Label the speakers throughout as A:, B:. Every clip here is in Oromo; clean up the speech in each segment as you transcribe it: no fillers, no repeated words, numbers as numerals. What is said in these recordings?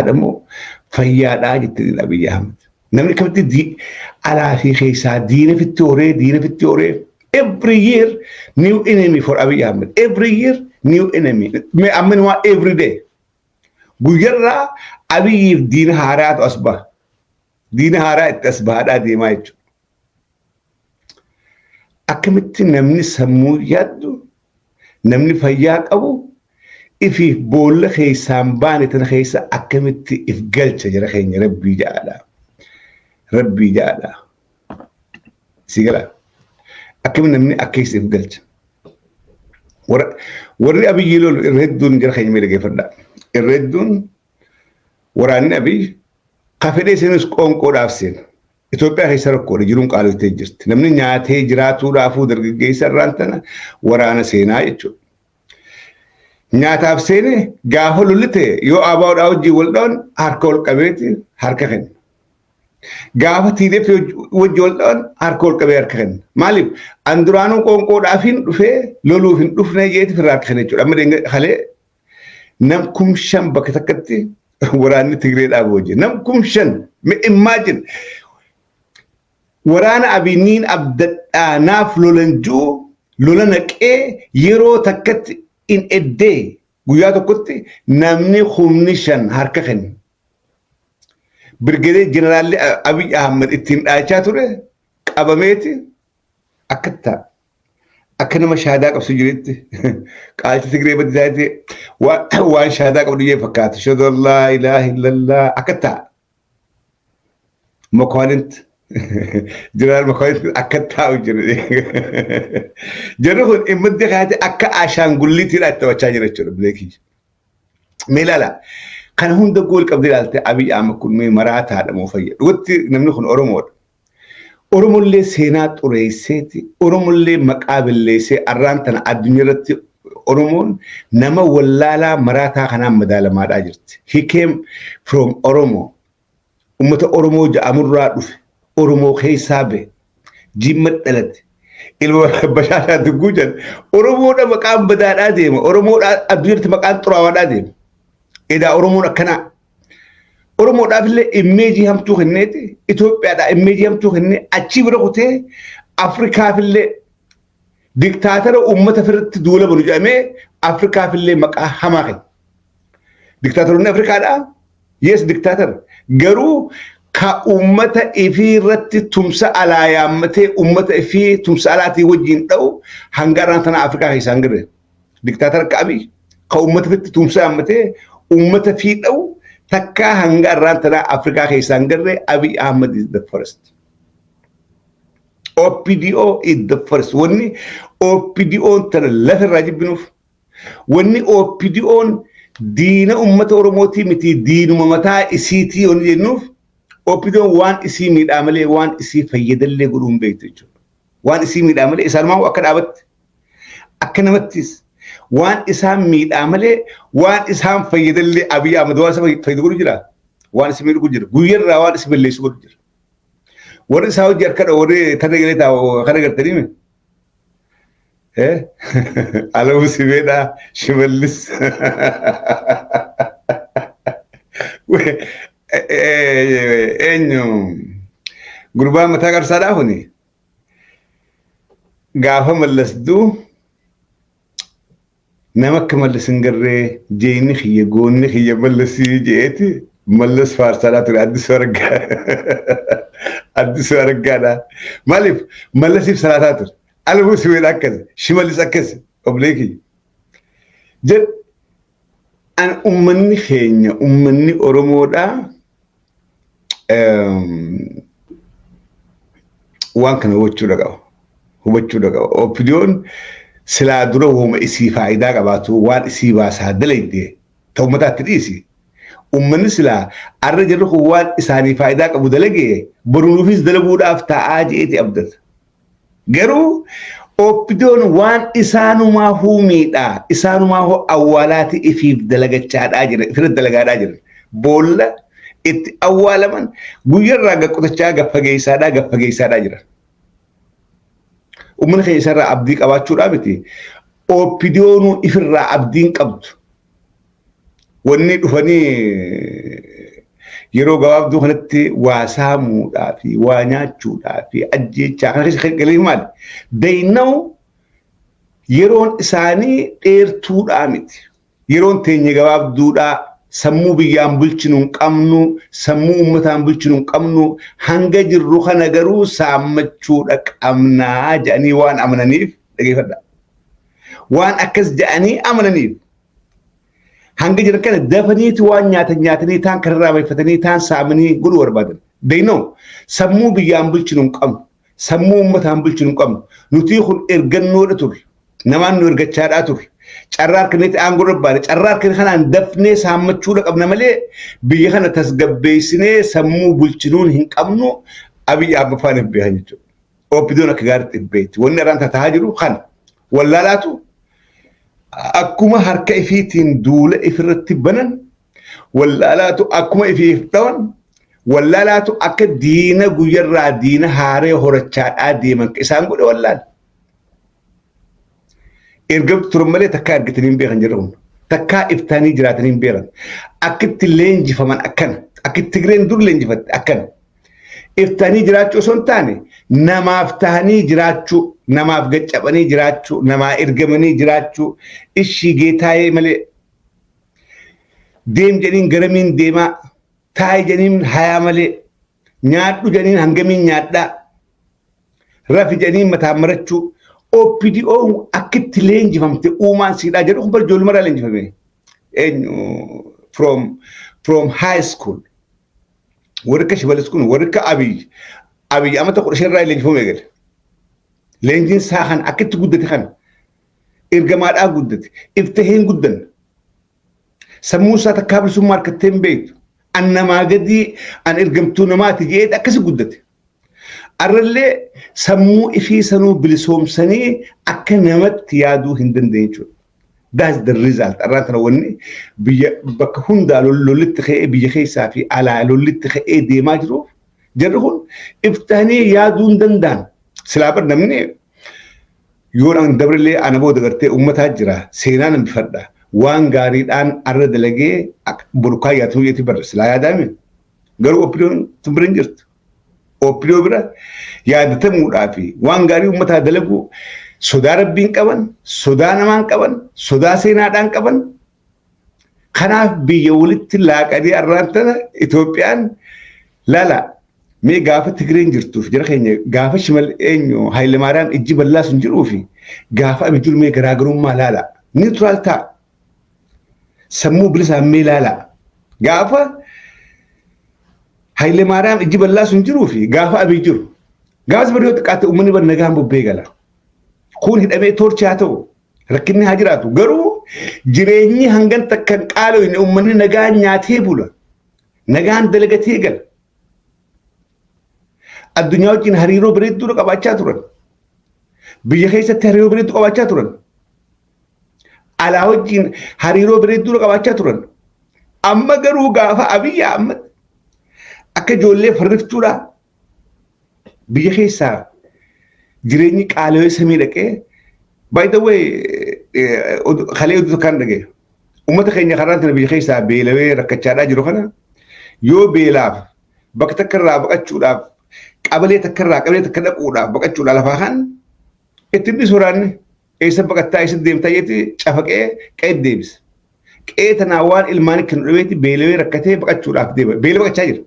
A: Moo fayyaadhaa jettee Abiyyi Ahmed. Namni akkamitti alaa fi keessaa diina fitti horee, diina fitti horee, every year new enemy for Abiy Ahmed. Every year new enemy. Mee amma waa every day. Guyyarraa Abiyyiif diina haaraatu as baha. Diina haaraa itti as bahaadhaa deemaa jechuudha. Akkamitti namni sammuu yaaddu, namni fayyaa qabu, ifiif boolla keessaan baane tana keessa akkamitti if galcha jara keenya? Rabbii ja'aadha. Rabbii ja'aadha. Si gala. Akkamitti namni akka if galcha? Warri Abiyyi lolu irra hedduun, jara keenya, mee dhaggeeffadhaa. Irra hedduun waraanni Abiyyi ka fedhee seenus qoonqoodhaaf seena. Itoophiyaa keessa rakkoodha, jiruun qaaloftee jirti. Namni nyaatee jiraatuudhaafuu dargaggeessa irraan tana waraana seenaa jechuudha. Nyaataaf seene, gaafa lolli ta'e yoo ABOdhaa wajjin wal dha'an harka ol qabeeti harka kenna. Gaafa TDF wajjin wal dha'an harka ol qabee harka kenna. Maaliif? An duraanuu qoonqoodhaaf hin dhufee, loluuf hin dhufne jeeti firraa harka kenna jechuudha. Amma kalee nam 5000 bakka takkatti waraanni Tigree dhaabu wajjin. Nam 5000, imagine, waraana Abiniin abdadhaa naaf lolan ji'u lola naqee yeroo takkatti, in a day, guyyaa tokkotti namni 5,000 harka kenne. Birgadee Jeneraalli Abiy Ahmed ittiin dhaachaa ture qabameeti akka ta'a. Akka nama shaadaa qabsu jiretti qaalchi Tigree baddi waan shaadaa qabdu jee fakkaata. Shadu laa ilaaha illallah akka ta'a. Mokoonint, Jeneraal Mokoonint akka taa'u jira. Jarri kun dhimma kaate akka ashaangulliitiidha itti taphachaa jira jechuudha bileekii. Mee ilaala. Kana hunda gool qabdee ilaalte, Abiy Ahmed kun mee maraataadha moo fayya? Dhugatti namni kun Oromoodha. Oromollee seenaa xureesseeti, Oromollee maqaa balleessee, arraan tana addunyaa irratti Oromoon nama wallaalaa maraataa kanaan madaalamaadhaa jirti. He came from Oromo. Uummata Oromoo ja'amurraa dhufe. Oromoo keessaa bahe. Jimma dhalate. Ilma Bashaashaa Dugguu jedha. Oromoodha maqaan badaadhaa deema. Oromoodha addunyaatti maqaan xuraawaadhaa deema. Edaa Oromoon akkanaa. Oromoodhaaf illee image hamtuu kenneeti. Itoophiyaadhaa image hamtuu kennee, achii bira kutee Afrikaaf illee diktaatara uummata firratti duula banu jedhamee Afrikaaf illee maqaa hamaa kenne. Diktaatoroonni Afrikaadhaa, yes, diktaatar, garuu ka uummata ifii irratti tumsa alaa yaammatee uummata ifii tumsa alaatii wajjin dha'u hanga arraan tana Afrikaa keessaa hin jirre. Diktaatar akka Abiy ka uummata ofitti tumsa yaammatee uummata fii dha'u takkaa hanga arraan tana Afrikaa keessaa hin jirre. Abiy Ahmed is the first. OPDO is the first. Wanni OPDO'n tana lafa irraa jibbinuuf, wanni OPDO'n diina uummata Oromootii miti, diinuma mataa isiitii wanni jennuuf, OPDO'n waan isii miidhaa malee waan isii fayyadallee godhuu hin beektu jechuudha. Waan isii miidhaa malee, isaanumaa akka dhaabatti akka namattis waan isaan miidhaa malee waan isaan fayyadallee, Abiy Ahmed waan isa fayyadu godhu jira. Waan isii miidhu jira. Guyyarraa waan isii balleessu godhu jira. Warri isaa hojii harka warri tarree galee taa'u kana gartanii mi? Alamuu Simeedhaa, Shimallis. Eenyu, gurbaan mataa qarsaadhaa kuni gaafa Mallas du'u, nama akka Mallas hin garree, jeeni kiyya, goonni kiyya Mallasii je'eeti Mallas faarsaadhaa ture Addisuu Araggaa. Addisuu Araggaadha. Maaliif Mallasiif salaataa ture? Alamuu Simeedhaa akkas, Shimallis akkas, obbolee kiyya. Jedh an, ummanni keenya, ummanni Oromoodhaa waan kana hubachuudha qaba. Hubachuudha qaba. OPDO'n silaa dura wooma isii faayidaa qabaatu waan isii baasaa dalayde ta'u ummataatti dhiisi. Ummanni silaa arra jirru kun waan isaanii faayidaa qabu dalagee boruufis dalaguudhaaf taa'aa je'eeti abdata. Garuu OPDO'n waan isaanumaa miidhaa, isaanumaa awwaalaati ifiif dalagachaadhaa jira, ifirra dalagaadhaa jira. Boolla itti awwaalaman guyyarraa gaqqotachaa gaffageessaadhaa gaffageessaadhaa jira. Uummanni keenya isarraa abdii qabaachuudhaa miti. OPDO'nuu ifirraa abdiin qabdu. Wanni dhufanii Yeroo gabaabduu kanatti waa saamuudhaa fi waa nyaachuudhaa fi ajjeechaa kana keessa galee maali? They know yeroon isaanii dheertuudhaa miti. Yeroon teenya gabaabduudhaa, sammuu biyyaan bulchinu hin qabnu, sammuu uummataan bulchinu hin qabnu, hanga jirru kana garuu saammachuudha qabnaa jedhanii waan amananiif dhageeffadha. Waan akkas jedhanii amananiif hanga jiran kana dafaniiti waan nyaatan nyaatanii, taan kararraa baay'ifatanii, taan saamanii godhuu barbaadan. They know sammuu biyyaan bulchinu hin qabnu, sammuu uummataan bulchinu hin qabnu. Nuti kun ergannoodha turre. Namaan nu ergachaadhaa turre. Carraa harkaneetti aangoo barbaade. Carraa harkanii kanaan dafnee saammachuudha qabna malee biyya kana tasgabbeessinee sammuu bulchinuun hin qabnu. Abiyyi Ahmad faan hin beekan jechuudha. OPDOn akka gaariitti hin beekti. Wanni irraan taa'aa jiru kana. Wallaalaatu akkuma harka ifiitiin duula ifirratti banan, wallaalaatu akkuma ifiif dhawan, wallaalaatu akka diina guyyarraa diina haaree horachaadhaa deeman isaan godhe wallaala. Ergamtu turan malee takkaa argatanii hin beekan jedhamu. Takkaa iftaanii jiraatanii hin beekan. Akkitti leenjifaman akkana. Akkitti Tigreen dur leenjifatte akkana. Iftaanii jiraachuu osoo hin taane, namaaf tahanii jiraachuu, namaaf gaccabanii jiraachuu, namaa ergamanii jiraachuu, ishii geetaayee malee deem jedhiin garamiin deemaa, taa'i jedhiin hayaa malee, nyaadhu jedhiin hangamiin nyaadhaa, rafi jedhiin mataan marachuu. OPDO akkitti leenjifamte uumaan siidhaa jedhu kun bar ijoollumarraa leenjifame. Eenyu from high school. Warri akka Shimalis kun, warri akka Abiy amata 15 irraa leenjifamuu eegale. Leenjiin isaa kan akkitti guddate kana ergamaadhaa guddate, iftaheen guddanne. Sammuu isaa takkaa bilisummaa harkattee hin beektu. An namaa gadii, an ergamtuu namaati jedhee akkasi guddate. Arrallee sammuu ifii sanuu bilisoomsanii akka namatti yaaduu hin dandeenye jechuudha. That's the result. Arraan kana wanni biyya bakka hundaa lollitti ka'ee, biyya keessaa fi alaa lollitti ka'ee deemaa jiruuf, jarri kun iftanii yaaduu hin danda'an. Silaa bar namni yoo an dabrillee ana booda gartee uummataa jira, seenaan hambifadha, waan gaariidhaan arra dalagee borukaa yaaduu jetti barra silaa yaadame. Garuu OPDOn tun bira hin jirtu. OPDO bira yaadatamuudhaa fi waan gaarii uummataa dalaguu sodaa rabbiin qaban, sodaa namaan qaban, sodaa seenaadhaan qaban. Kanaaf biyya walitti laaqanii arraan tana Itoophiyaan laala mee gaafa Tigreen jirtuuf jara keenya, gaafa Shimal eenyu Hayilemaariyaam ijji bal'aa sun jiruu fi gaafa Abiy jiru mee garaagarummaa laala. Neutral ta'a. Sammuu bilisaan mee laala. Gaafa Hayilemaariyaam ijji bal'aa sun jiruu fi gaafa Abiy jiru. Gaafas bari yoo xiqqaate uummanni bar nagaan bobbee gala. Kun hidhamee torchi haa ta'u, rakkinni haa jiraatu. Garuu jireenyi hangan takka hin qaala'ine, uummanni nagaan nyaatee bula. Nagaan dalagatee gala. Addunyaa wajjin hariiroo bareedduu qabaachaa turan. Biyya keessatti hariiroo bareedduu qabaachaa turan. Alaa wajjin hariiroo bareedduu qabaachaa turan. Amma garuu gaafa Abiyyi Ahmad akka ijoollee farriftuudha biyya keessaa jireenyi qaala'ee samii dhaqee. By the way, kalee oduu kan dhagee uummata keenya karaan tana biyya keessaa beelawee rakkachaadhaa jiru kana, yoo beelaaf bakka takka irraa baqachuudhaaf, qabalee takka irraa qabalee takka dhaquudhaaf baqachuudhaaf lafaa kan ittiin dhiisu, waraanni eessa baqattaa, eessa deemtaa jetti cafaqee qe'ee deebisa. Qe'ee tanaa waan ilmaan kennu dhabeetti beelawee rakkatee baqachuudhaaf deema. Beela baqachaa jira.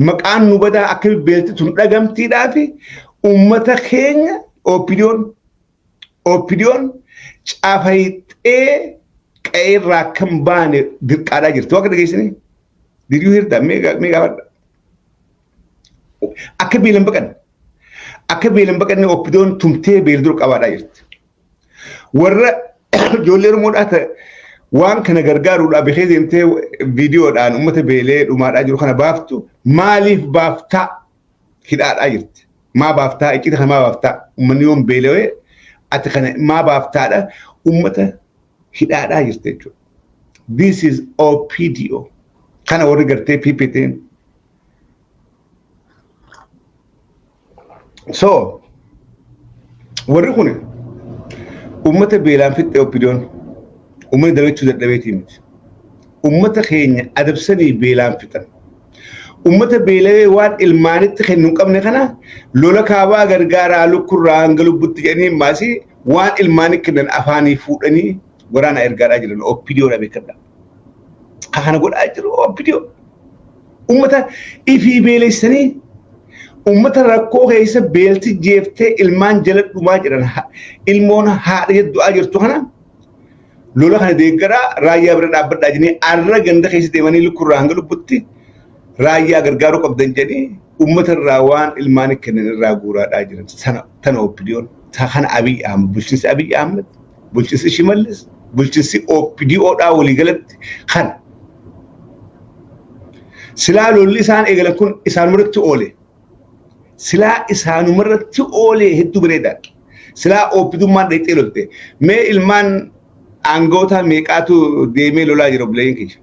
A: Maqaan nu badaa akka beelti tun dhagamtiidhaa fi uummata keenya OPDOn cafayxee qe'eerraa kan baane dirqaadhaa jirti. Waaqa dhageessanii? Did you hear that? Mee gaafadha. Akka beelan baqanne. Akka beelan baqanne OPDOn tumtee beela dura qabaadhaa jirti. Warra ijoollee Oromoodhaa ta'e waan kana gargaaruudhaaf bikee deemtee viidiyoodhaan uummata beelee dhumaadhaa jiru kana baaftu maaliif baaftaa hidhaadhaa jirti. Maa baaftaa iccita kana, maa baaftaa, uummanni yoon beelawee ati kana maa baaftaadha uummata hidhaadhaa jirti jechuudha. This is OPDO. Kana warri gartee PPT'n. So warri kun uummata beelaan fixxe OPDOn, uummanni dalagachuu dadhabeetii miti. Ummata keenya adabsanii beelaan fixan. Ummata beelawee waan ilmaanitti kennu hin qabne kana lola kaabaa gargaaraa lukkurraa hanga lubbutti jedhanii maasii waan ilmaanii kennan afaanii fuudhanii waraana ergaadhaa jiran OPDOdha beekadha. Kana godhaa jiru OPDO. Ummata ifii beelessanii ummata rakkoo keessa beelti jeeftee ilmaan jala dhumaa jiran, ilmoon haadha du'aa jirtu kana lola kana deeggaraa raayyaa bira dhaabbadhaa jedhanii arra ganda keessa deemanii lukkurraa hanga lubbutti raayyaa gargaaruu qabdan jedhanii ummata irraa waan ilmaan kennan irraa guuraadhaa jiran. Sana tana OPDOn, kana Abiy Ahmed, bulchiinsi Abiy Ahmed, bulchiinsi Shimallis, bulchiinsi OPDOdhaa waliigalatti kana. Silaa lolli isaan eegalan kun isaanumarratti oole. Silaa isaanumarratti oole hedduu bareedaadha. Silaa OPDummaan dhaqxee lolte. Mee ilmaan aangoota meeqaatu deemee lolaa jira, obboleeyyan kiyya?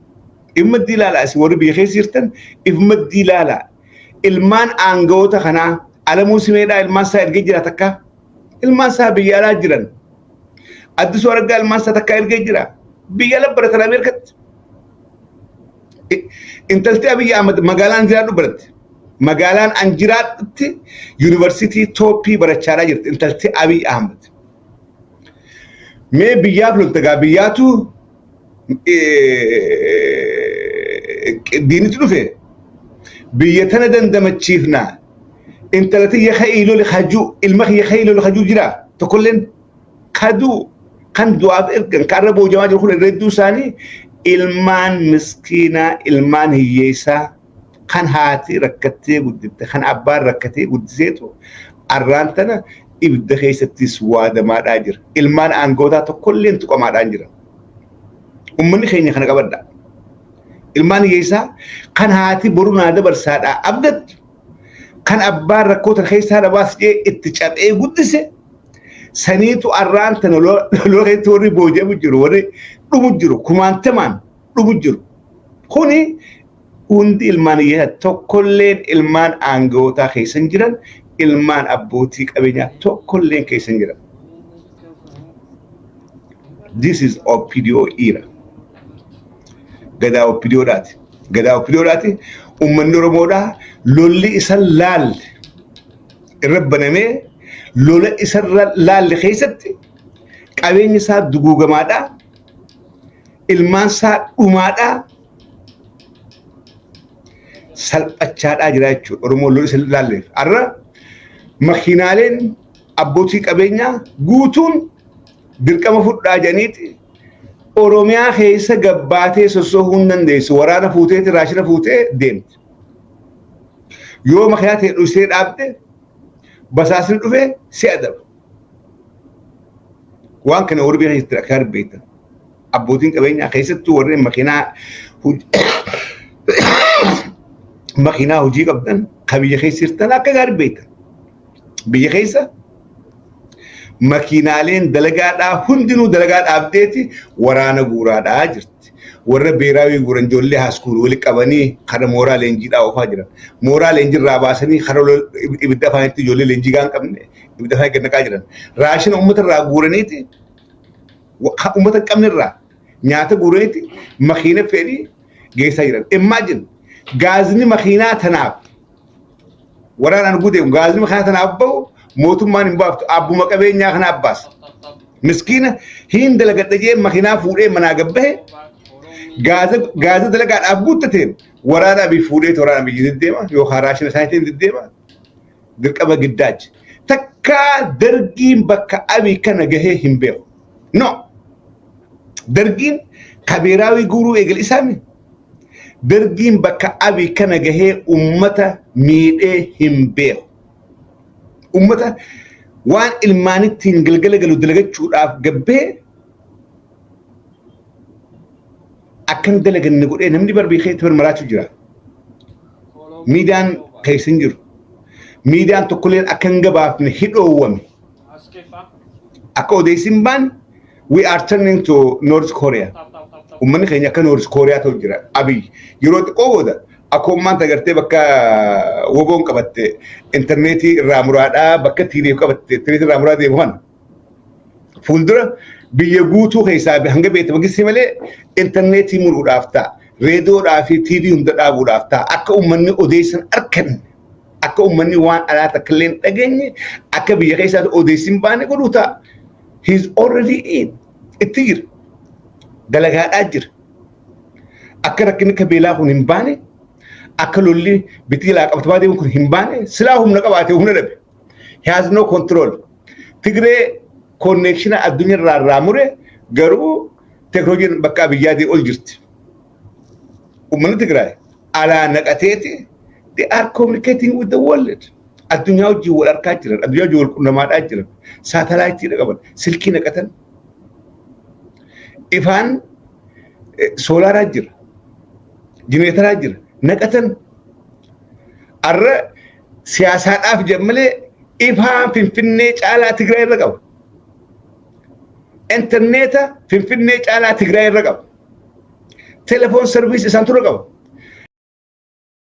A: Dhimma ilaalaa, isin warri biyya keessa jirtan dhimma ilaalaa. Ilmaan aangoota kanaa, Alamuu Simeedhaa ilmaan isaa ergee jira takka. Ilmaan isaa biyya alaa jiran. Addisuu Araggaa ilmaan isaa takka ergee jira. Biyya ala baratan Ameerikatti. Intalti Abiyyi Ahmad magaalaan jiraadhu baratte. Magaalaan an jiraadhutti yuunivarsiitii tooppii barachaadhaa jirti intalti Abiy Ahmad. Mee biyyaaf lolta gaa, biyyaatu diinitti dhufe. Biyya tana dandamachiifna. Intala tiyya ka'ii loli hajuu, ilma kiyya ka'ii loli hajuu jira. Tokkolleen kaduu kan du'aaf ergan kan irra boojamaa jiru kun irra hedduu isaanii ilmaan miskiinaa, ilmaan hiyyeessaa kan haati rakkattee gudditte, kan abbaan rakkatee guddiseetu arraan tana ibidda keessattis waadamaadhaa jira. Ilmaan aangootaa tokkolleen tuqamaadhaan jira. Uummanni keenya kana qabadha. Ilmaan hiyyeessaa kan haati boru naa dabarsaadhaa abdattu, kan abbaan rakkoota keessaa dhabaas jee itti caphee guddise saniitu arraan tana lola keessatti warri booji'amu jiru, warri dhumu jiru, kumaantamaan dhumu jiru. Kuni hundi ilmaan hiyyeessaa, tokkolleen ilmaan aangootaa keessa hin jiran, ilmaan abbootii qabeenyaa tokkolleen keessa hin jiran. This is OPDO era. Gadaa OPDOdhaati. Gadaa OPDOdhaati. Uummanni Oromoodhaa lolli isa laalle irra banamee, lola isarra laalle keessatti qabeenyi isaa duguugamaadha. Ilmaan isaa dhumaadha. Salphachaadhaa jira jechuudha. Oromoon lola isa laalleef. Har'a makiinaaleen abbootii qabeenyaa guutuun dirqama fudhaa jedhaniiti Oromiyaa keessa gabbaatee sossoohuu hin dandeessu. Waraana fuuteeti raashina fuutee deemti. Yoo makiinaa ta'e dhusee dhaabde, basaasni dhufee si adaba. Waan kana warri biyya keessatti akka beektan. Abbootiin qabeenyaa, keessattuu warreen makiinaa hojii qabdan ka biyya keessa jirtan, akka gaarii beektan. Biyya keessa makiinaaleen dalagaadhaa hundinuu dalagaa dhaabdeeti waraana guuraadhaa jirti. Warra beeraawii guuran ijoollee high school wali qabanii kara mooraa leenjiidhaa oofaa jiran. Mooraa leenjiirraa baasanii kara ibidda afaanitti ijoollee leenjii gaan qabne ibidda afaanii gad naqaa jiran. Raashina uummata irraa guuraniiti, uummata hin qabne irraa nyaata guuraniiti makiina fe'anii geessaa jiran. Imagine, gaazni makiinaa tanaaf waraanaan guuteef, gaazni makiinaa tanaaf bahu mootummaan hin baaftu, abbuma qabeenyaa kana abbaasa. Miskiina hin dalagadha jee makiinaa fuudhee manaa gabbahe gaaza dalagaadhaaf guuttateen waraana Abiy fuudhee waraana Abiy deddeema yookaan raashina isaaniitiin deddeema, dirqama giddaachi. Takkaa dargiin bakka Abiy kana gahee hin beeku. No. Dargiin kabeeraawii guuruu eegal isaami. Dargiin bakka Abiy kana gahee ummata miidhee hin beeku. Ummata waan ilmaanittiin galgala galu dalagachuudhaaf gabbee akkan dalaganne godhee namni barbii keetti marmaraachuu jira. Miidiyaan keessa hin jiru. Miidiyaan tokkolleen akka hin gabaafne hidhoowwame. Akka odeessi hin baane, we are turning to North Korea. Uummanni keenya akka North Korea ta'u jira. Abiy yeroo xiqqoo booda akka ummaan agartee bakka woboon qabatte intarneetii irraa muraadhaa, bakka TDF qabatte intarneetii irraa muraa deemu kana. Fuuldura Biyya guutuu keessaa hanga beekte mangistii malee intarneetii muruudhaaf ta'a. Reediyoodhaa fi TV hunda dhaabuudhaaf ta'a. Akka uummanni odeessan arkanne, akka uummanni waan alaa takka illee hin dhageenye, akka biyya keessaatti odeessi hin baane godhuu ta'a. He is already in. Itti jira. Dalagaadhaa jira. Akka rakkinni akka beelaa kun hin baane, akka lolli bitii jalaa qabatamaa deemu kun hin baane, silaa humna qabaate humna dhabe. He has no control. Tigree connection addunyaa irraa irraa mure, garuu teekinooloojiin bakka biyyaatii ol jirti. Uummanni Tigraay alaa naqateeti, they are communicating with the world. Addunyaa wajjin wal arkaa jiran, addunyaa wajjin wal qunnamaadhaa jiran, saatalaayitiidha qaban, silkii naqatan. Ifaan soolaaraa jira, jineetaraa jira, naqatan. Arra siyaasaadhaaf jedhan malee ifaan Finfinnee caalaa Tigraay irra qaba. Intarneeta Finfinnee caalaa Tigraay irra qaba. Telephone service isaan tura qaba.